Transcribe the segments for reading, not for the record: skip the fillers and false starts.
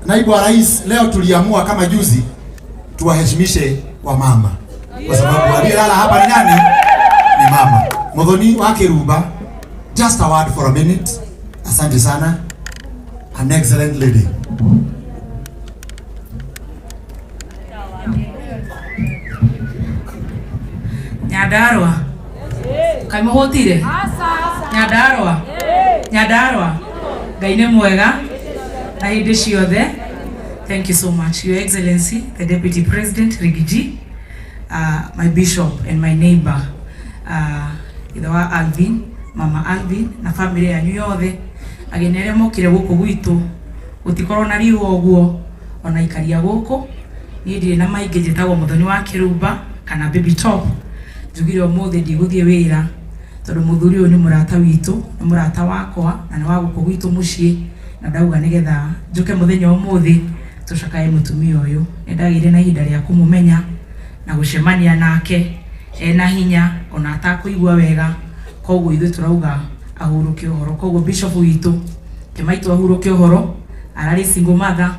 Naibu wa Rais, leo tuliamua kama juzi tuwaheshimishe wamama kwa sababu aliyelala hapa ni nani? Ni mama. Muthoni wa Kiruba, just a word for a minute. Asante sana. An excellent lady. Nyandarua kaĩ mũhũtire? Nyandarua, Nyandarua, Ngai nĩ mwega na hĩndĩ ciothe. Thank you so much, Your Excellency, the Deputy President Riggy G, my bishop and my neighbor, ithe wa Alvin, Mama Alvin na family yanyu yothe, ageni arĩa mokire gũkũ gwitũ, gũtikorwo na riũa ũguo ona ikaria gũkũ. Niĩ ndirĩ na maingĩ, njĩtagwo Muthoni wa Kĩrumba kana Baby Top. Njugire ũmũthĩ ndigũthiĩ wĩra tondũ mũthuri ũyũ nĩ mũrata witũ, nĩ mũrata wakwa na nĩ wa gũkũ gwitũ mũciĩ, na ndauga nĩgetha njũke mũthenya ũmũthĩ tũcakae mũtumia ũyũ. Nĩ ndagĩire na ihinda rĩa kũmũmenya na gũcemania nake ena hinya ona atakũigua wega, koguo ithuĩ tũrauga ahurũke ũhoro. Koguo bishop witũ kĩmaitũ ahurũke ũhoro, ararĩ single mother,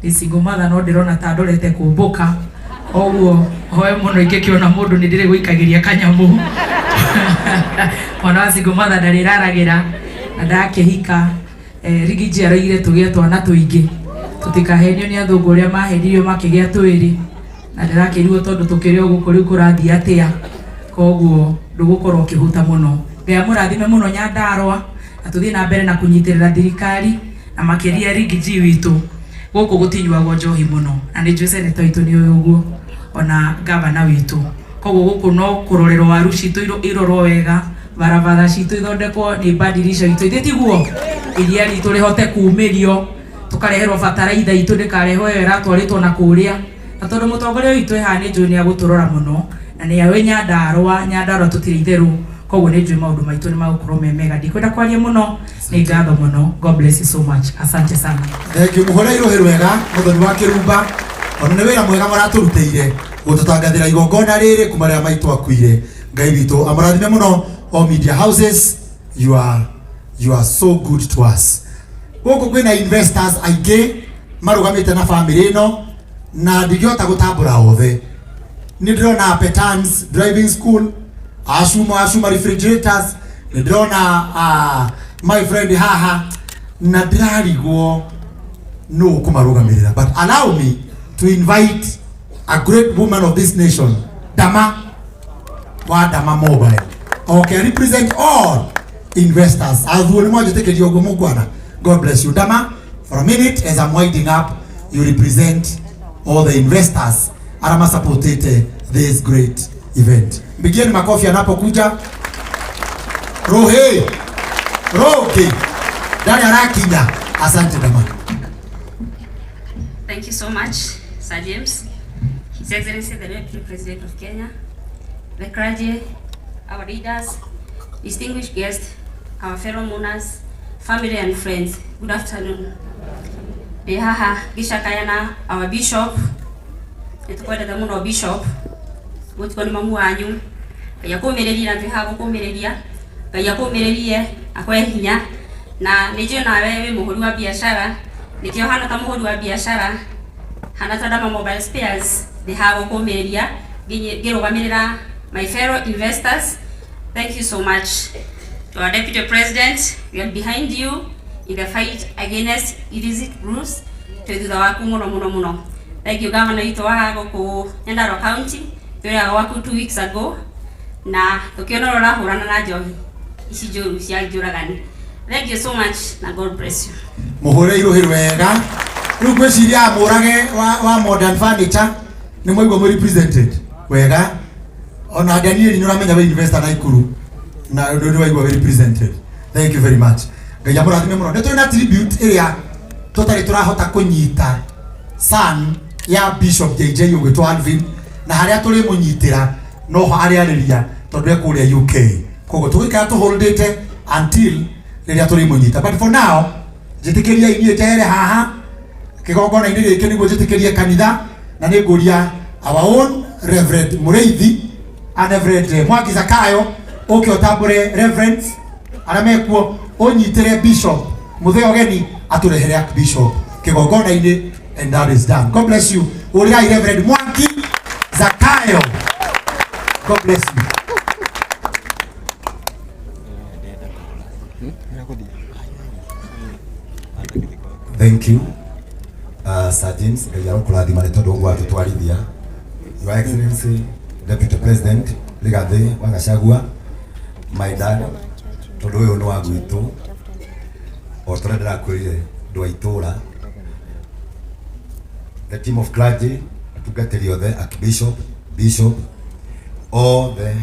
ndĩ single mother no ndĩrona ta ndorete kũmbũka, koguo hoe mũno ingĩkĩona mũndũ nĩ ndĩrĩ gũikagĩria kanyamũ. Mwana wa single mother ndarĩraragĩra na ndakĩhika. Riggy G aroigire tũgĩe twana tũingĩ, tũtikahenio nĩ athũngũ ũrĩa mahenirio makĩgĩa twĩrĩ, na ndĩrakĩrigwo tondũ tũkĩrĩ o gũkũ rĩu kũrathiĩ atĩa, koguo ndũgũkorwo ũkĩhuta mũno. Ngai amũrathime mũno Nyandarua, na tũthiĩ na mbere na kũnyitĩrĩra thirikari na makĩria Riggy G witũ. Gũkũ gũtinyuagwo njohi mũno na nĩ njũĩ senator witũ nĩ ũĩ ũguo ona gavana witũ, koguo gũkũ no kũrorerwo waru citũ irorwo wega, barabara citũ ithondekwo nĩ badirisha itũ ithe tiguo iria ritũ rĩhote kumĩrio, tũkareherwo bataraitha itũ ndĩkarehwo ĩyo ĩratwarĩtwo na kũrĩa. Na tondũ mũtongoria witũ e haha nĩ njũĩ nĩ agũtũrora mũno na nĩ aũĩ Nyandarua, Nyandarua tũtirĩ itherũ, koguo nĩ njũĩ maũndũ maitũ nĩ magũkorwo me mega. Ndikwenda kwaria mũno, nĩ ngatho mũno. God bless you so much, asante sana. Thank you. Muhore iruhi rwega Muthoni wa Kirumba, ona nĩ wĩra mwega mũratũrutĩire gũtũtangathĩra igongona rĩrĩ kuma rĩrĩa maitũ akuire. Ngai witũ amũrathime mũno. All media houses, you are so good to us. Gũkũ kwĩna investors aingĩ marũgamĩte na family ĩno na ndingĩhota gũtambũra othe. Nĩ ndĩrona Petans Driving School, Ashuma Refrigerators, nĩ ndĩrona my friend haha na ndĩrarigwo nũ kũmarũgamĩrĩra, but allow me to invite a great woman of this nation, Dama wa Dama Mobile, okay, represent all investors. Athuo nĩ mwanjĩtĩkĩria ũguo mũkwana. God bless you, Dama. For a minute, as I'm winding up, you represent all the investors arĩa masupportete this great event. Mpigieni makofi anapokuja. Rohe roke ndari arakinya. Asante, Dama. Thank you so much, Sir James, His Excellency the Deputy President of Kenya, the clergy, our leaders, distinguished guests, our fellow mourners, family and friends. Good afternoon. Ndĩ haha ngĩcakaya na our bishop. Nĩtũkwendete mũno, bishop. Gũtikwo nĩ mamu wanyu. Ngai akũmĩrĩrie na twĩ haha gũkũmĩrĩria. Ngai akũmĩrĩrie, akũhe hinya, na nĩ njũĩ nawe wĩ mũhũri wa biacara, nĩkĩo hana ta mũhũri wa biacara hana ta Dama Mobile Spares ndĩ haha gũkũmĩrĩria ngĩrũgamĩrĩra my fellow investors. Thank you so much. To our Deputy President, we are behind you in the fight against illicit brews. Twĩ thutha waku mũno mũno mũno. Thank you, governor witũ wa gũkũ Nyandarua County. Twĩraga gwaku 2 weeks ago na tũkĩona ũrĩa ũrahũrana na njohi ici njũru cia njũragani. Thank you so much na God bless you. Muhure iruhi rwega. Riu ngwiciria mũrage wa Modern Furniture nĩ mwaigua mwĩ represented wega. Ona Daniel nĩ ũramenya wĩ investor Naikuru na nĩ waigua wĩ represented. Thank you very much. Ngai amũrathime mũno. Nĩ tũrĩ na tribute ĩrĩa tũtarĩ tũrahota kũnyita, son ya Bishop JJ ũgwĩtwo Alvin, na harĩa tũrĩmũnyitĩra noho arĩarĩria tondũ e kũrĩa UK, koguo tũgũikara tũholdĩte until rĩrĩa tũrĩmũnyita. But for now, njĩtĩkĩria inyuĩ njehere haha kĩgongona-inĩ gĩkĩ nĩguo njĩtĩkĩrie kanitha, na nĩ ngũria our own Reverend Mũrĩithi and Reverend Mwangi Zakayo ũke ũtambũre reverends arĩa mekuo, ũnyitĩre Bishop Mũthee ũgeni atũrehere Archbishop. kĩgongona-inĩ, and that is done. God bless you. Ũrĩai Reverend Mwangi Zakayo. God bless you. Thank you. Sir James, Ngai arokũrathima nĩ tondũ ũguo atũtwarithia. Your Excellency, Deputy President Rigathi wa Gachagua, my dad, tondũ ũyũ nĩ wa gwitũ, o ta ũrĩa ndĩrakwĩrire ndũ wa itũũra. The team of clergy, atungatĩri othe, Archbishop, Bishop, othe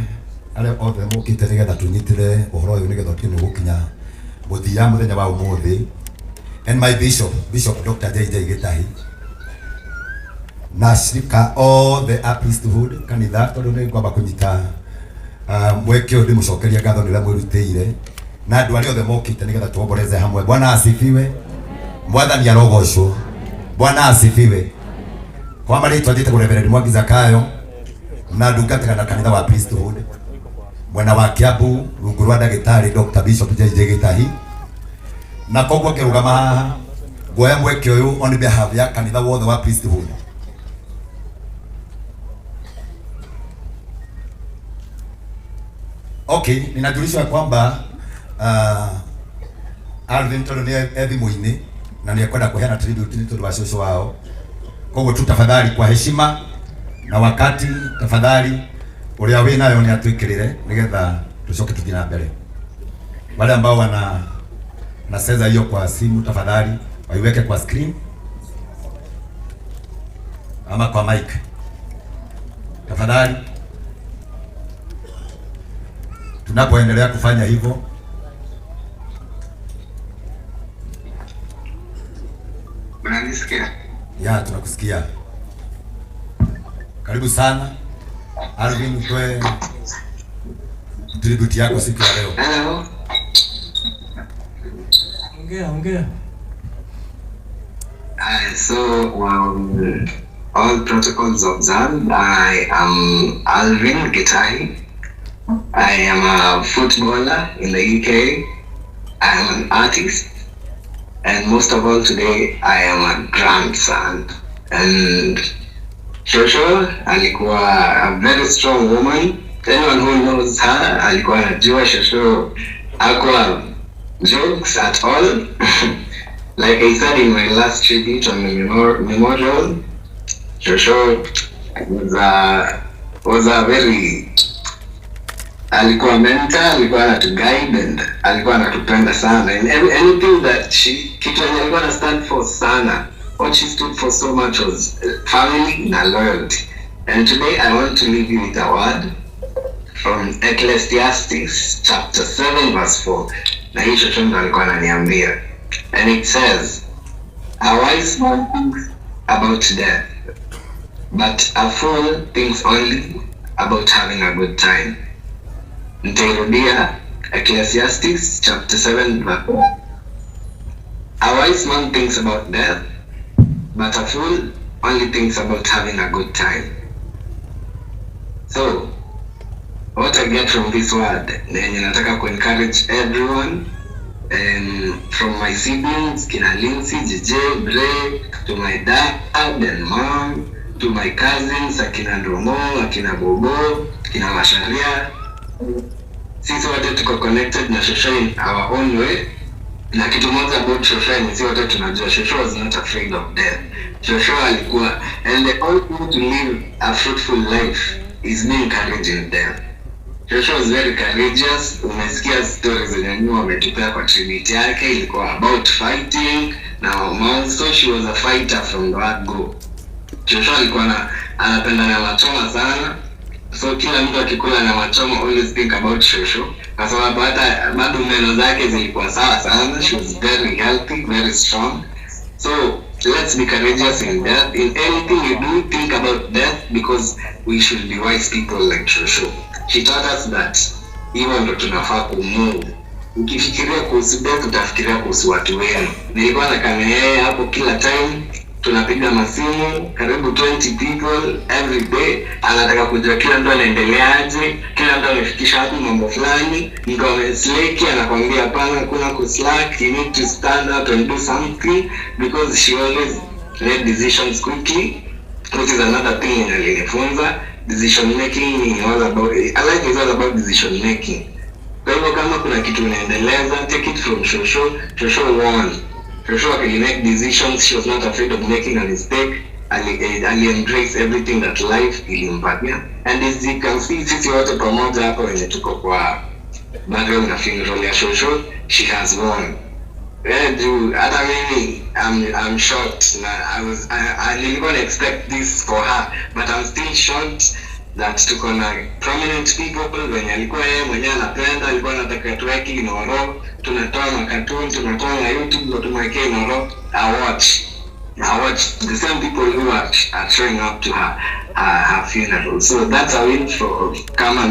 arĩa othe mokĩte nĩgetha tũnyitĩre ũhoro ũyũ nĩgetha ũtige nĩ ũgũkinya mũthia mũthenya wa ũmũthĩ. And my bishop, Bishop Dr. JJ Gitahi, na ashirika othe a priesthood kanitha, tondu nĩ ngwamba kũnyita mweke ũyũ ndĩmũcokeria ngatho nĩ ũrĩa mwĩrutĩire na andũ arĩa othe mokĩte nĩgetha tuomboleze hamwe. Bwana asifiwe. Mwathani arogocwo. Bwana asifiwe. Kwa marĩtwa njĩtagwo Reverend Mwangi Zakayo na ndungataga na kanitha wa priesthood mwena wa Kiambu rungu rwa ndagĩtarĩ Dr. Bishop JJ Gitahi, na koguo ngĩrũgama haha nguoya mweke ũyũ on behalf ya kanitha wothe wa priesthood. Okay, ninajulishwa kwamba Alvin tondũ nĩ e thimũ-inĩ na nĩ ekwenda kũheana tribute nĩ tondũ wa cũcũ wao. Koguo tu tafadhali, kwa heshima na wakati, tafadhali ũrĩa wĩ nayo nĩ atwĩkĩrĩre nĩgetha tucoke tũthiĩ na mbere. Wale ambao wana naseza hiyo kwa simu, tafadhali waiweke kwa screen ama kwa mic tafadhali. Tunapoendelea kufanya hivyo, Unanisikia? Ya, tunakusikia. Karibu sana Alvin, utoe tribute yako siku ya leo. Hello. Ongea, ongea. So, all protocols observed. I am Alvin Gitahi. I am a footballer in the UK. I am an artist. And most of all today, I am a grandson. And Shosho alikuwa a very strong woman. Anyone who knows her alikuwa anajua Shosho hakuwa jokes at all. Like I said in my last tribute on the memorial, Shosho was a very, alikuwa mentor, alikuwa anatuguide and alikuwa anatupenda sana. And anything that she, kitu yenye alikuwa ana stand for sana, what she stood for so much was family na loyalty. And today I want to leave you with a word from Ecclesiastes chapter 7 verse 4. Na hii shosho ndo alikuwa ananiambia. And it says, "A wise man thinks about death, but a fool thinks only about having a good time." Nitairudia, Ecclesiastes chapter 7 verse 4. A wise man thinks about death, but a fool only thinks about having a good time. So, what I get from this word, nenye nataka ku encourage everyone, and from my siblings, kina Lindsay, JJ, Bray, to my dad and mom, to my cousins, akina Ndromo, akina Bobo, kina Masharia. Sisi wote tuko connected na Shosho in our own way. Na kitu moja about Shosho ni si wote tunajua Shosho was not afraid of death. Shosho alikuwa, and the only way to live a fruitful life is being courage in death. Shosho was very courageous. Umesikia stories zenye nyuma ametupea kwa tribute yake, ilikuwa about fighting na so she was a fighter from the word go. Shosho alikuwa na anapenda nyama choma sana, so kila mtu akikula nyama choma always think about Shosho, kwa sababu hata bado meno zake zilikuwa sawa sana. She was very healthy, very strong. So let's be courageous in death. In anything you do, think about death, because we should be wise people like Shosho. She taught us that hivyo ndo tunafaa kumove. Ukifikiria kuhusu death, utafikiria kuhusu watu wenu. Nilikuwa nakaa na yeye hapo kila time. Tunapiga masimu karibu 20 people every day, anataka kujua kila mtu anaendeleaje, kila mtu amefikisha wapi mambo fulani. Mtu ameslack, anakwambia hapana, kuna kuslack, you need to stand up and do something, because she always made decisions quickly, which is another thing yenye alinifunza. Decision making ni all about, life is all about decision making. Kwa hivyo kama kuna kitu unaendeleza, take it from Shosho. Shosho won. Shosho ali make decisions, she was not afraid of making a mistake. Ali embrace everything that life ilimpatia. And as you can see, sisi wote pamoja hapa wenye tuko kwa burial na funeral ya Shosho, she has won. Yeah, juu hata mimi I'm shocked na I nilikuwa na expect this for her, but I'm still shocked that tuko na prominent people wenye alikuwa yeye mwenyewe anapenda, alikuwa anataka tuweke Inoro, tunatoa makatuni, tunatoa na YouTube ndo tumwekee Inoro. I watch the same people who are showing up to her funeral. So that's a win for kama,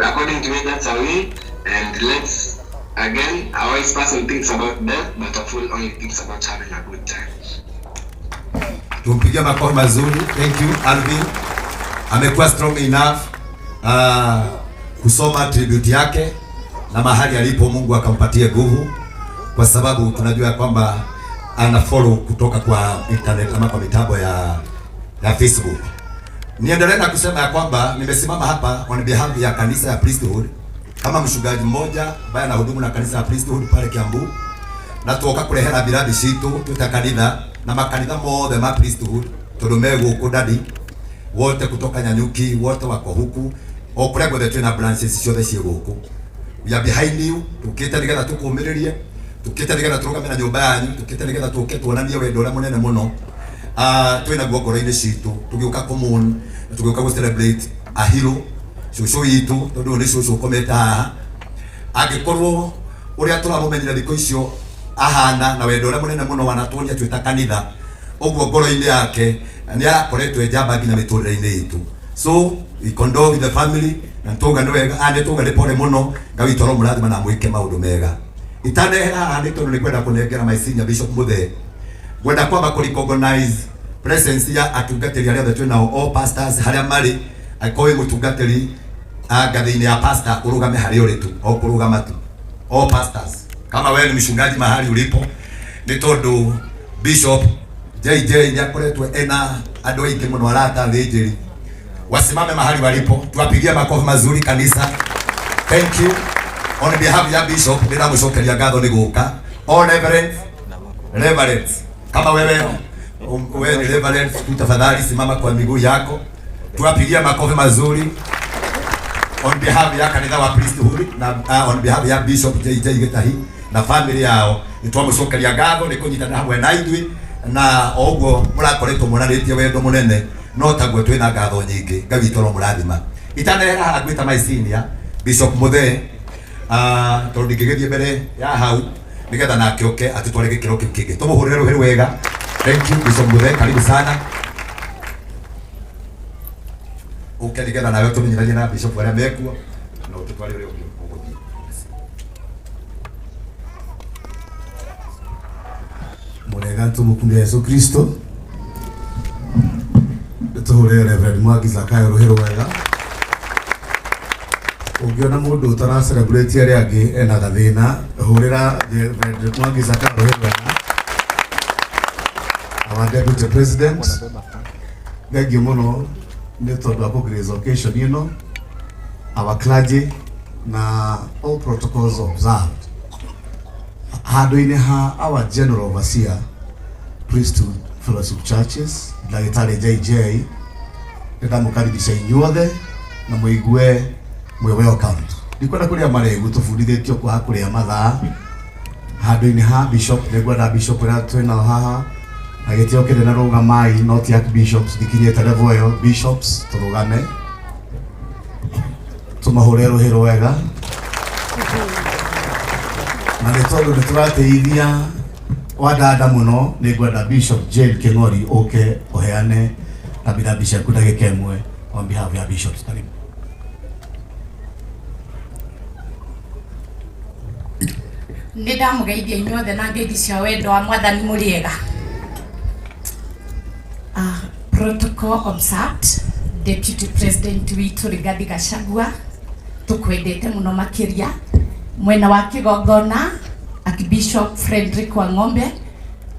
according to me, that's a win. And let's again, a wise person thinks about death, but a fool only thinks about having a good time. Tumpigie makofi mazuri. Thank you, Alvin. Amekuwa strong enough kusoma tribute yake na mahali alipo Mungu akampatie nguvu, kwa sababu tunajua kwamba ana follow kutoka kwa internet ama kwa mitambo ya Facebook. Niendelee na kusema ya kwamba nimesimama hapa on behalf ya kanisa ya Priesthood kama mchungaji mmoja ambaye anahudumu na kanisa ya Priesthood pale Kiambu, na tuoka kurehera birathi citu twita kanitha na makanitha mothe ma Priesthood tondu me guku dadi wote kutoka Nyanyuki wote wako huku o kuria guothe twina branches ciothe ciĩ gũkũ. We are behind you. Tukite nigetha tukumĩrĩrie, tukite nigetha turugame na nyũmba yanyu, tukite nigetha tuke tuonanie wendo ũrĩa mũnene mũno twĩ naguo ngoro-inĩ citũ, tũgĩũka kũmourn na tũgĩũka gũ celebrate a hero, cũcũ witũ, tondũ ũyũ nĩ cũcũ ũkomete haha. Angĩkorwo ũrĩa tũramũmenyera thikũ icio ahana na wendo ũrĩa mũnene mũno wanatuonia twĩ ta kanitha ũguo ngoro-inĩ yake nĩ arakoretwo e njamba nginya mĩtũrĩre-inĩ itũ. So we condole with the family na nĩtwauga nĩ wega, nĩtwauga nĩ pole mũno. Ngai witũ aromũrathima na amwĩke maũndũ mega. Itanehera haha nĩ tondũ nĩ kwenda kũnengera my senior Bishop Muthee, ngwenda kwamba kũ recognize presence ya atungatĩri arĩa othe twĩ nao, all pastors harĩa marĩ. Angĩkorwo wĩ mũtungatĩri ngathĩ-inĩ ya pastor, ũrũgame harĩa ũrĩ tu, o kũrũgama tu. All pastors, kama wewe ni mchungaji mahali ulipo, nĩ tondũ Bishop JJ nĩ akoretwo ena andũ aingĩ mũno, arata, athĩnjĩri, wasimame mahali walipo, tuwapigie makofi mazuri kanisa. Thank you. On behalf ya bishop, ndĩramũcokeria ngatho nĩ gũka. All reverends, reverends, kama wewe ni reverend tu, tafadhali simama kwa miguu yako, tuwapigie makofi mazuri on behalf ya kanitha wa Priesthood na on behalf ya Bishop JJ Gitahi na family yao. Nĩ twamũcokeria ngatho nĩ kũnyitana hamwe na ithuĩ, na o ũguo mũrakoretwo monanĩtie wendo mũnene no taguo twĩna ngatho nyingĩ. Ngai witũ aromũrathima. Itanehera haha ngwĩta my senior Bishop Muthee, tondũ ndingĩgĩthiĩ mbere ya hau, nĩgetha nake oke atũtware gĩkĩro kĩu kĩngĩ. Tũmũhũrĩre rũhĩ wega. Thank you, Bishop Muthee, karibu sana, ũke nĩgetha nawe tũmenyithanie na bishop arĩa mekuo na ũtũtware ũrĩa ũngĩ ũgũthiĩ. Murega, tumukunde Yesu Kristo. Tuhurire Reverend Mwangi Zakayo ruhi rwega. Ũngĩona mũndũ ũtara celebrate arĩa angĩ ena gathĩna, hũrĩra Reverend Mwangi Zakayo ruhi rwega. Our deputy president, thank you mũno nĩ tondũ wa kũ occasion ĩno. Our clergy na all protocols observed, handũ-inĩ ha our general overseer, Priesthood Fellowship Churches, Ndagĩtarĩ JJ, nĩndamũkaribisha inyuothe na mũigue mwĩ welcomed. Ndikwenda kũrĩa marĩgu, tũbundithĩtio kwaga kũrĩa mathaa. Handũ-inĩ ha bishop, nĩngwenda bishop ũrĩa twĩnao haha na gĩtĩo kĩnene, rũgamai. Not archbishops, ndikinyĩte level ĩyo. Bishops, tũrũgame tũmahũre rũhĩ rwega, na nĩ tondũ nĩ tũrateithia Wandanda mũno, nĩ ngwenda Bishop Jane King'ori ũke ũheane rambirambi ciaku ndagĩka ĩmwe on behalf ya bishops. Karibu. Nĩ ndamũgeithia inyuothe na ngeithi cia wendo wa Mwathani. Mũrĩega? Protocol observed. Deputy President witũ Rigathi Gachagua, tukwendete muno makiria. Mwena wa kigongona Archbishop Frederick Wang'ombe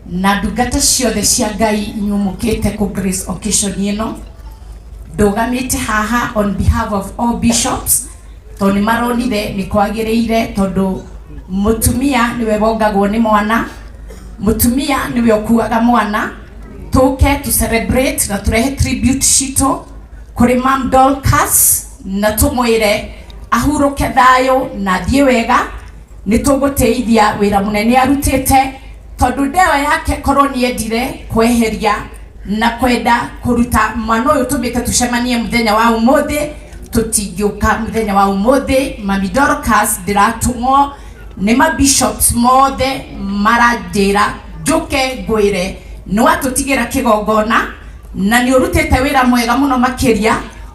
na ndungata ciothe cia Ngai inyumukite ku grace occasion ino, ndugamite haha on behalf of all bishops tondu ni maronire ni kwagiriire, tondu mutumia niwe wongagwo ni mwana, mutumia niwe ukuaga mwana. Tuke tu celebrate na turehe tribute citũ kũrĩ Mam Dorcas na tumwire ahuruke thayo na thiĩ wega. Nĩ tũgũteithia wĩra mũnene arutĩte, tondu ndewa yake korwo nĩ endire kweheria na kwenda kũruta mwana ũyũ tũmĩte tũcemanie mũthenya wa ũmũthĩ, tũtingĩũka mũthenya wa ũmũthĩ. Mami Dorcas, ndĩratũmwo nĩ ma bishops mothe, maranjĩra njũke ngwĩre nĩ watũtigĩra kĩgongona na nĩ ũrutĩte wĩra mwega mũno makĩria.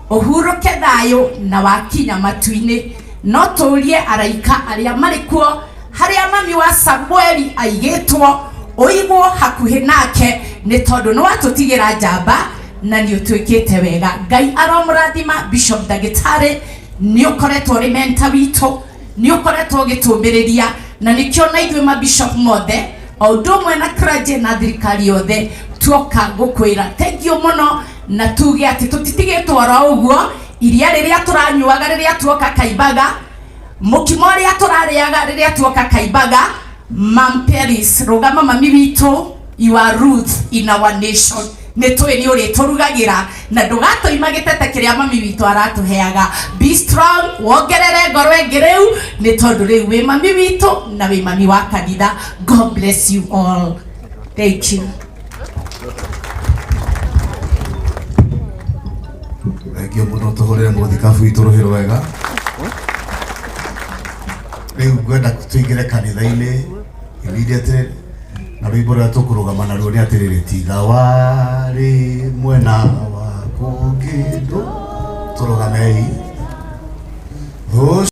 Ũhurũke thayũ na wakinya matu-inĩ, no tũrie araika arĩa marĩ kuo harĩa mami wa Samueli aigĩtwo ũigwo hakuhĩ nake, nĩ tondũ nĩ watũtigĩra njamba na nĩ ũtuĩkĩte wega. Ngai aromũrathima. Bishop ndagĩtarĩ, nĩ ũkoretwo ũrĩ mentor witũ, nĩ ũkoretwo ũgĩtũmĩrĩria, na nĩkĩo na ithuĩ mabishop mothe o ũndũ ũmwe na clergy na thirikari yothe tuoka gũkwĩra thank you mũno, na tuge atĩ tũtitigĩtwo oro ũguo. Iria rĩrĩa tũranyuaga rĩrĩa tuoka kaimbaga, mũkimo ũrĩa tũrarĩaga rĩrĩa tuoka kaimbaga, Mam Paris, rũgama mami witũ, you are Ruth in our nation. Nĩ tũĩ nĩ ũrĩtũrugagĩra na ndũgatũima gĩtete kĩrĩa mami witũ aratũheaga. Be strong, wongerere ngoro ĩngĩ rĩu, nĩ tondũ rĩu wĩ mami witũ na wĩ mami wa kanitha. God bless you all. Thank you. Thengio muno, tuhurire muthikabu witũ rũhĩ rwega. Rĩu ngwenda tũingĩre kanitha-inĩ immediately na rwĩmbo rũrĩa tũkũrũgama naruo nĩ atĩrĩrĩ, tiga warĩ mwena wa kũngĩndũ. Tũrũgamei. Thũ.